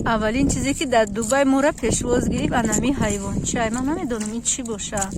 Аввалин чизе ки дар Дубай моро пешвоз гирифт, анами ҳайвончай. Ман намедонам, ин чӣ боша.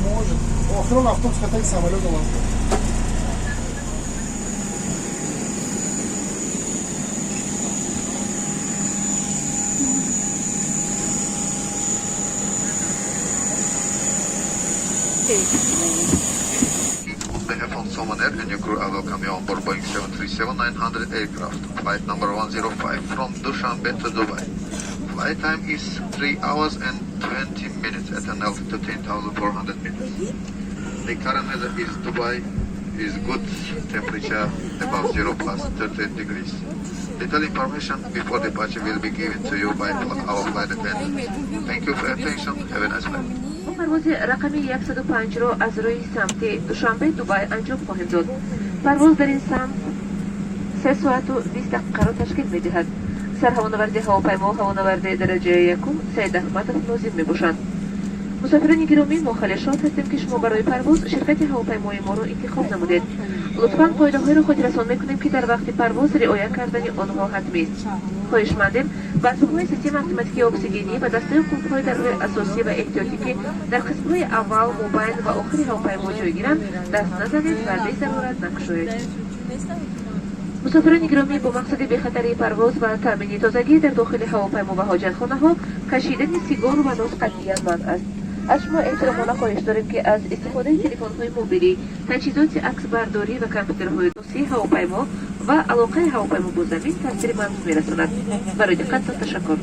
Может. Охирон автобус хатаи самолёт омад. On behalf of Somon Air and your crew, I welcome you on board Boeing 737-900 aircraft, flight number 105 from Dushanbe to Dubai. Flight time is 3 hours and 20 minutes at an altitude of 10,400 meters. The current weather is Dubai is good temperature above 0 plus 38 degrees. Little information before departure will be given to you by our flight attendants. Thank you for your attention. Have a nice flight. Мо парвози рақами 105-ро аз рӯи самти Душанбе Дубай анҷом хоҳем дод. Парвоз дар ин самт 3 соату 20 дақиқаро ташкил медиҳад. Сарҳавонаварди ҳавопаймо ҳавонаварди дараҷаи якум Саид Аҳмадов Нозим мебошанд. Мусофирони гиромӣ, мо хеле шод ҳастем, ки шумо барои парвоз ширкати ҳавопаймои моро интихоб намудед. Лутфан қоидаҳоеро хотиррасон мекунем, ки дар вақти парвоз риоя кардани онҳо ҳатмист. Хоҳишмандем ба асбобҳои системаи автоматикии оксигенӣ ва дастаи қулфҳои дарҳои асосӣ ва эҳтиётӣ, ки дар қисмҳои аввал, мобайн ва охири ҳавопаймо ҷойгиранд, даст назанед ва безарурат накушоед. Мусофирони гиромӣ, бо мақсади бехатарии парвоз ва таъмини тозагӣ дар дохили ҳавопаймо ва ҳоҷатхонаҳо кашидани сигор ва нос қатъиян манъ аст. Аз шумо эҳтиромона хоҳиш дорем, ки аз истифодаи телефонҳои мобилӣ, таҷҳизоти аксбардорӣ ва компютерҳои досии ҳавопаймо ва алоқаи ҳавопаймо бо замин таъсири манфӣ мерасонад. Барои диққаттон ташаккур.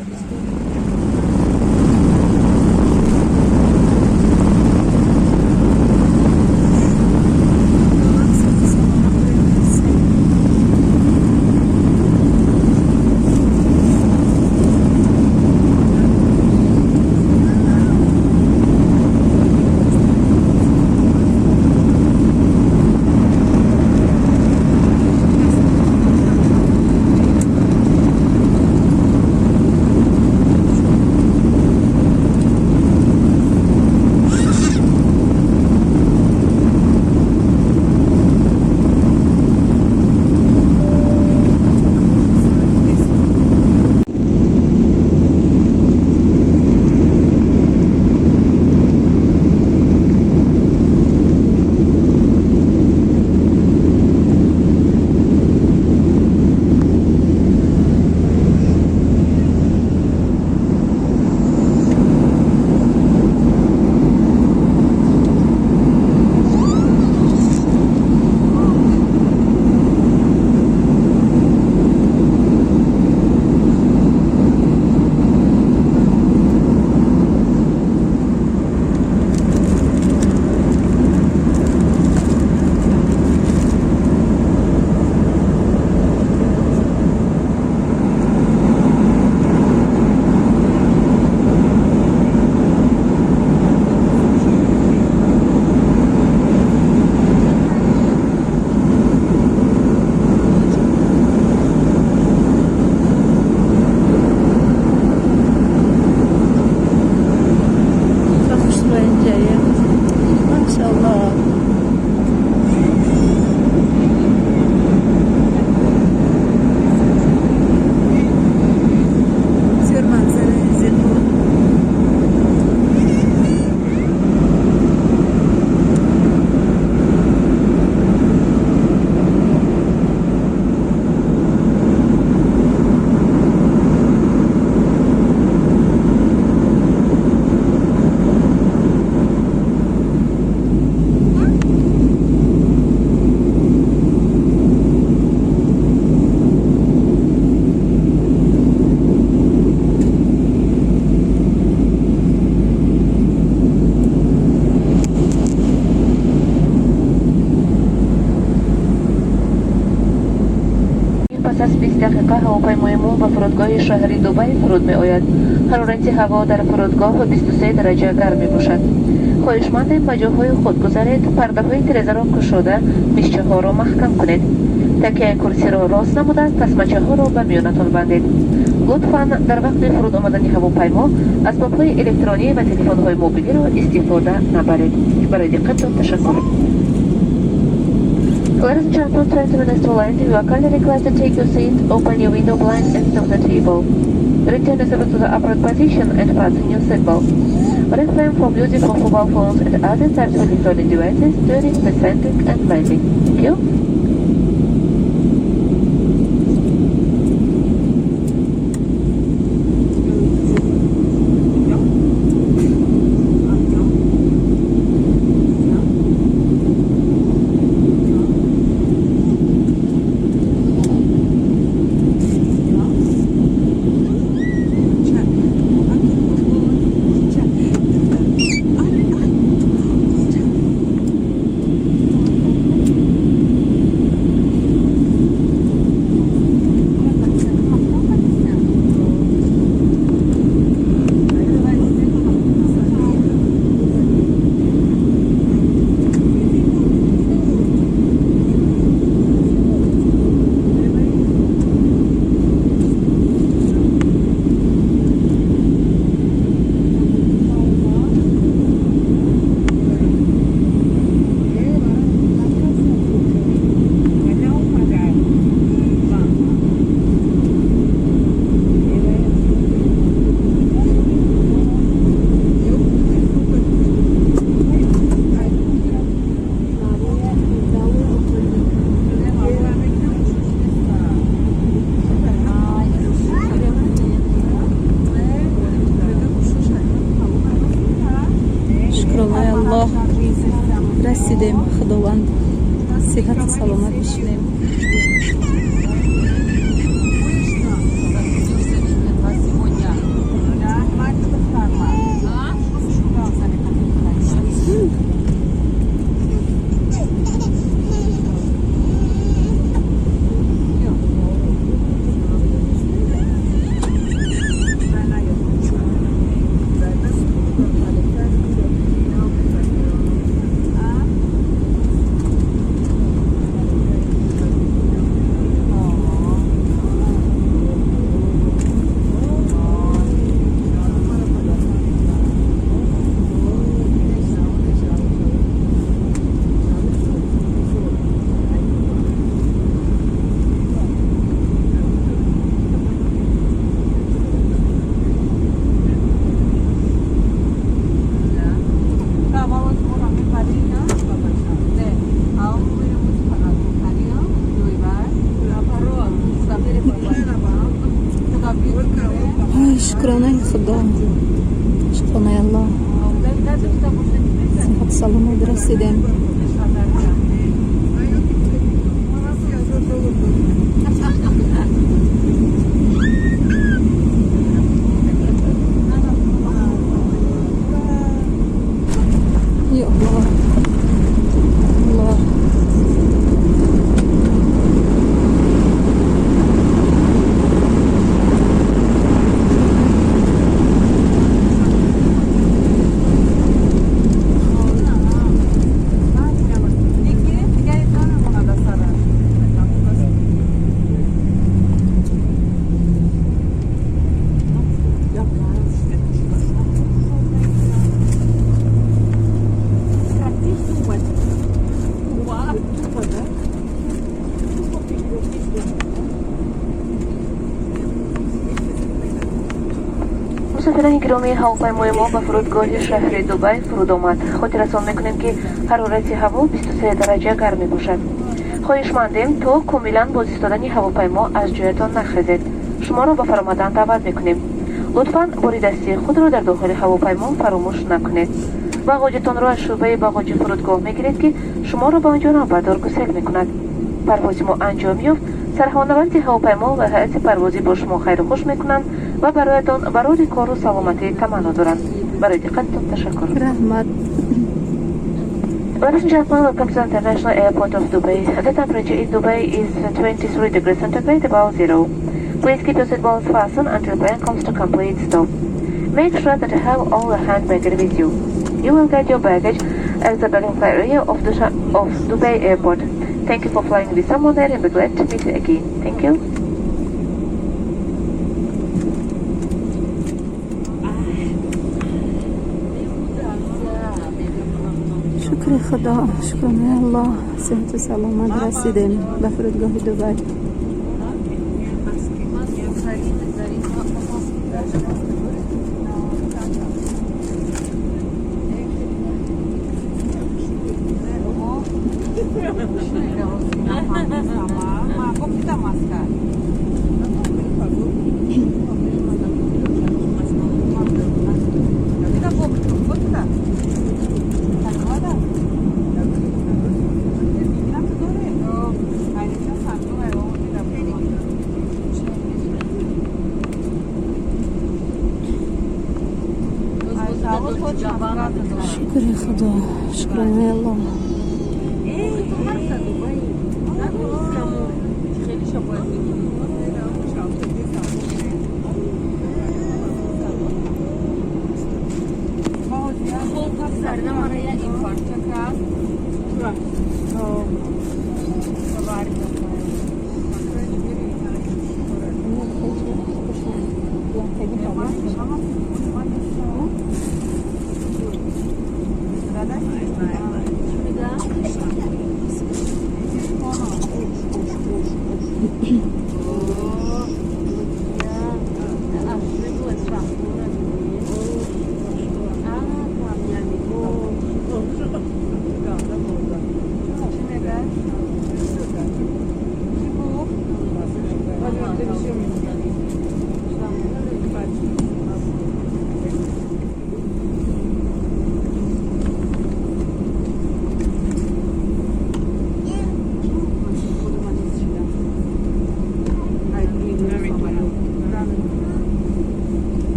Пас аз 20 дақиқа ҳавопаймои мо ба фурудгоҳи шаҳри Дубай фуруд меояд. Ҳарорати ҳаво дар фурудгоҳ 23 дараҷа гарм мебошад. Хоҳишмандем ба ҷоҳои худ гузаред, пардаҳои тирезаро кушода, мизчаҳоро маҳкам кунед. Такияи курсиро рост намуда, тасмачаҳоро ба миёнатон бандед. Лутфан дар вақти фуруд омадани ҳавопаймо асбобҳои электронӣ ва телефонҳои мобилиро истифода набаред. Барои диққаттон ташаккур. Ladies and gentlemen, 20 minutes to landing. You are kindly requested to take your seat, open your window blind and stop the table. Return yourself to the upright position and fasten your seatbelt. Refrain from using of mobile phones and other types of electronic devices during descending and landing. Thank you. Шукронаи Аллоҳ, расидем. Худованд, сиҳату саломат бишинем. Шукронаи Худо, шукронаи Аллоҳ, сиҳату саломат расидем. Ё Аллоҳ, Аллоҳ. Мусофирони гиромии, ҳавопаймои мо ба фурудгоҳи шаҳри Дубай фуруд омад. Хотиррасон мекунем, ки ҳарорати ҳаво 23 дараҷа гарм мебошад. Хоҳишмандем, то комилан боз истодани ҳавопаймо аз ҷоятон нахезед. Шуморо ба фаромадан даъват мекунем. Лутфан бори дастии худро дар дохили ҳавопаймо фаромӯш накунед. Бағоҷатонро аз шӯъбаи бағоҷи фурудгоҳ мегиред, ки шуморо ба он ҷо навбатдор гусел мекунад. Парвози мо анҷом ёфт. Сарҳавонаварди ҳавопаймо ва ҳайати парвозӣ бо шумо хайру хуш мекунанд ва бароятон барори кору саломатӣ таманно доранд. Барои диққататон ташаккур. Раҳмат. Ladies and gentlemen, welcome to the International Airport of Dubai. The temperature in Dubai is 23 degrees centigrade, above zero. Please keep your seatbelts fastened until plane comes to complete stop. Make sure that you have all the hand baggage with you. You will get your baggage at the baggage area of Dubai Airport. Thank you for flying with Somon Air and be glad to meet you again. Thank you. Шукри Худо, шукронаи Аллоҳ, сеҳату саломат расидем ба фурудгоҳи Дубай. Шукри Худо, шукронаи Аллоҳ.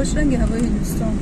Ҳавош ранги ҳавои Ҳиндустон.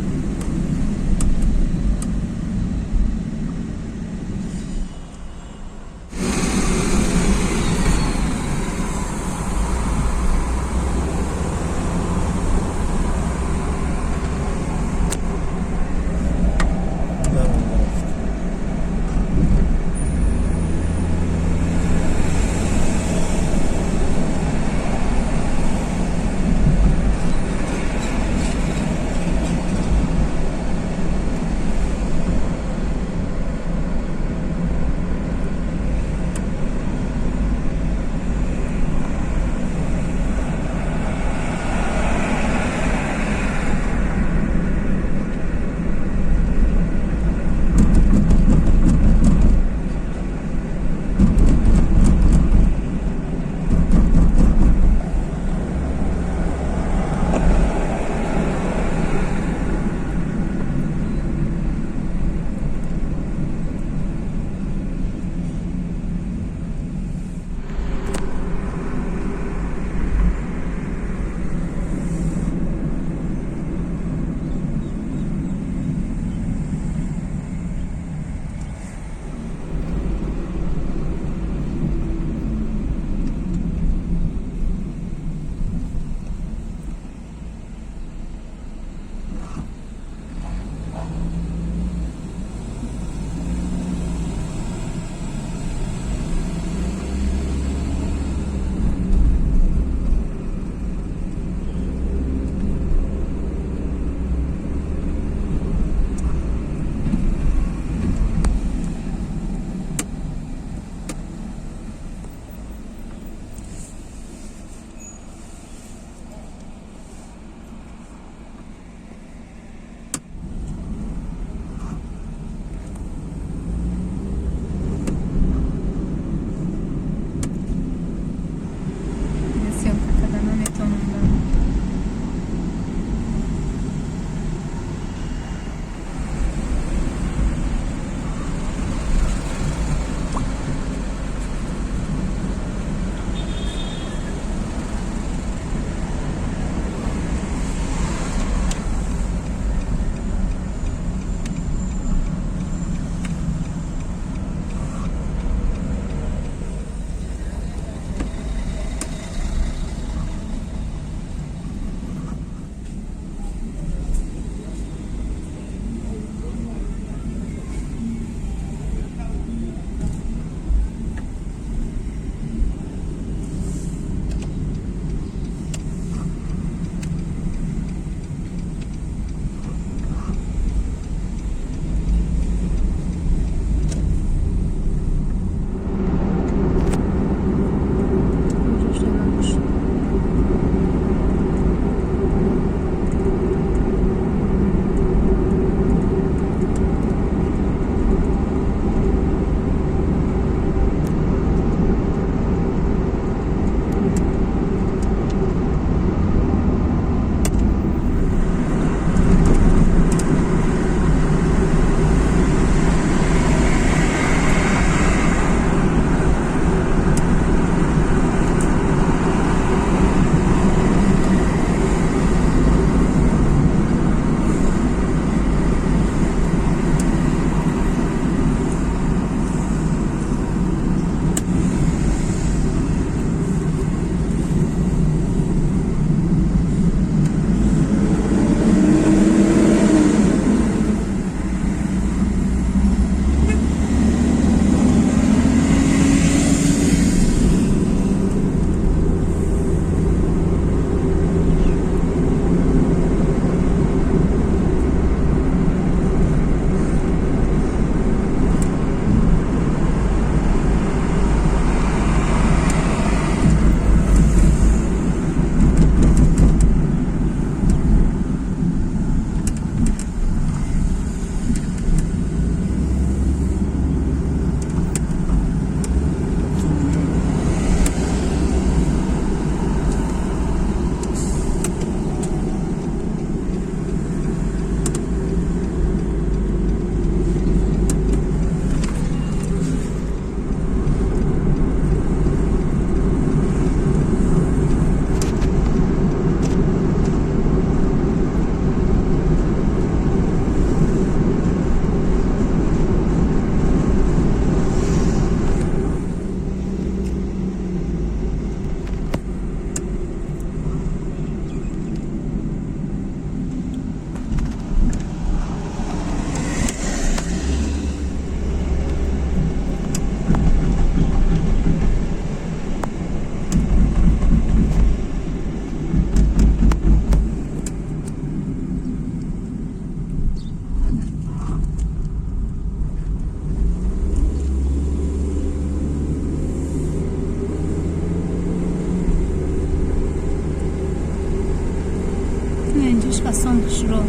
Иш фасон хушро.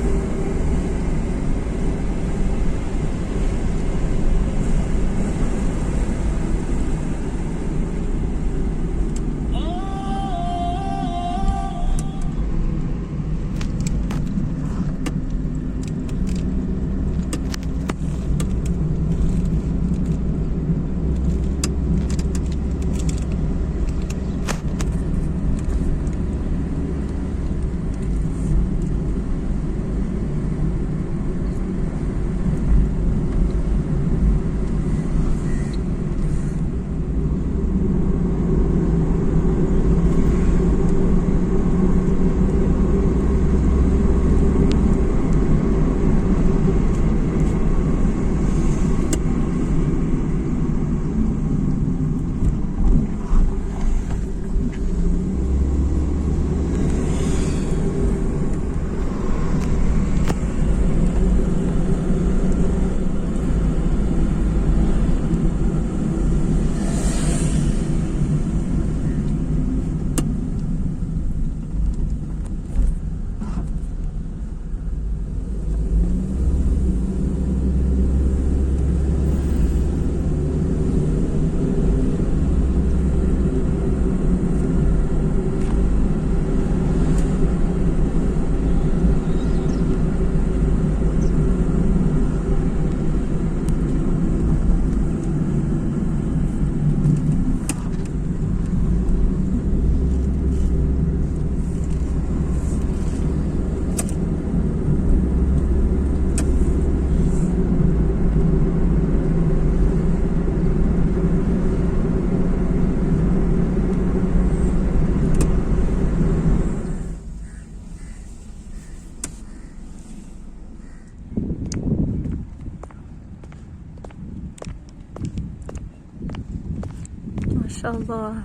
Машаллоҳ,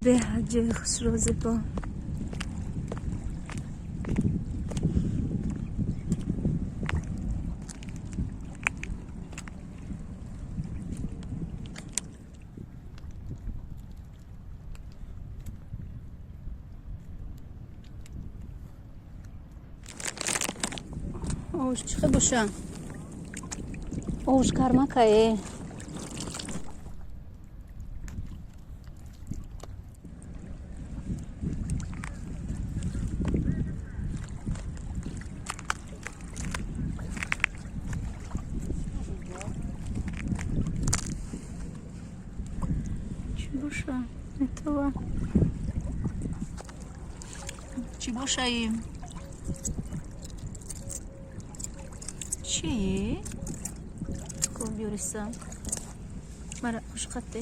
беҳад ҷои хушрӯ, зебо. Ош чӣ хел боша? Ош гармакае. Чӣ боша? Метова. Чӣ бошаи? Чие? Ко биёриса. Мара хушқатте.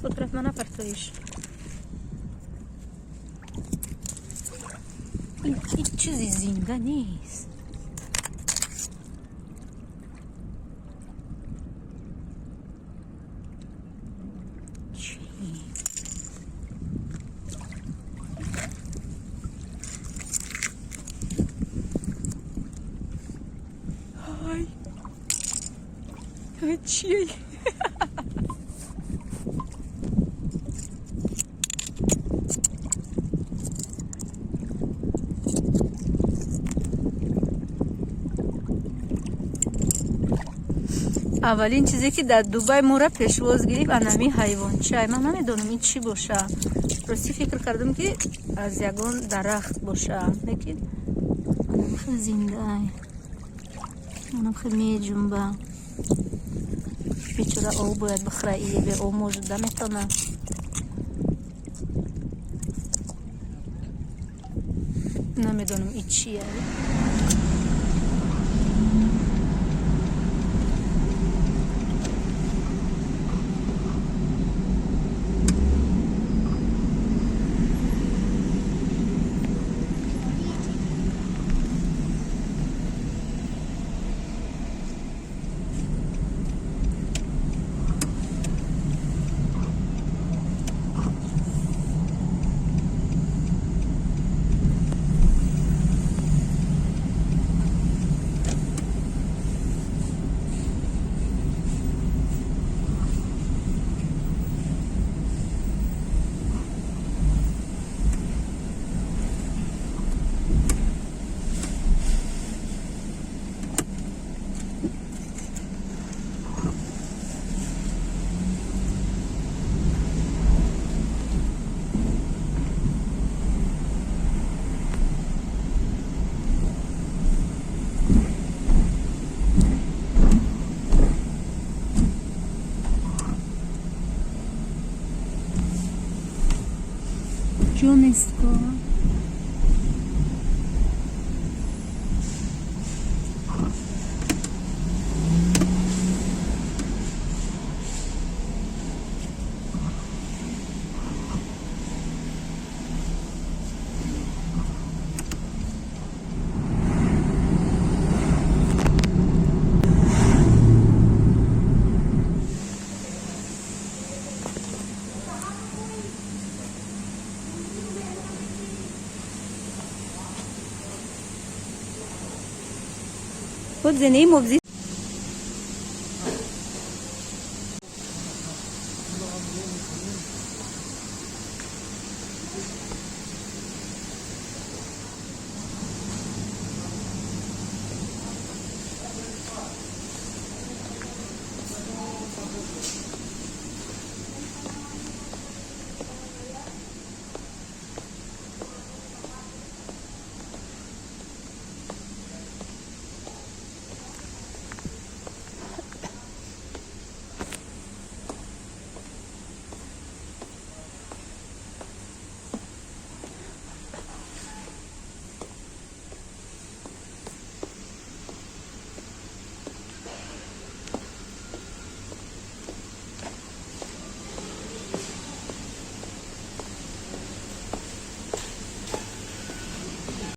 Бо тараф мана партоиш. Ин чизи зинда нест. Чӣ? Ай. Чӣ? Аввалин чизе, ки дар Дубай моро пешвоз гирифт, анами ҳайвончай. Ман намедонам, ин чӣ боша. Ростӣ, фикр кардам, ки аз ягон дарахт боша, лекин анам хел зиндаай, анам хел меҷунба. Бечора об бояд бихӯра, ие бе об может наметавона. Намедонам, и чия. Ҷо нест ко. Вот зенаи мобзи.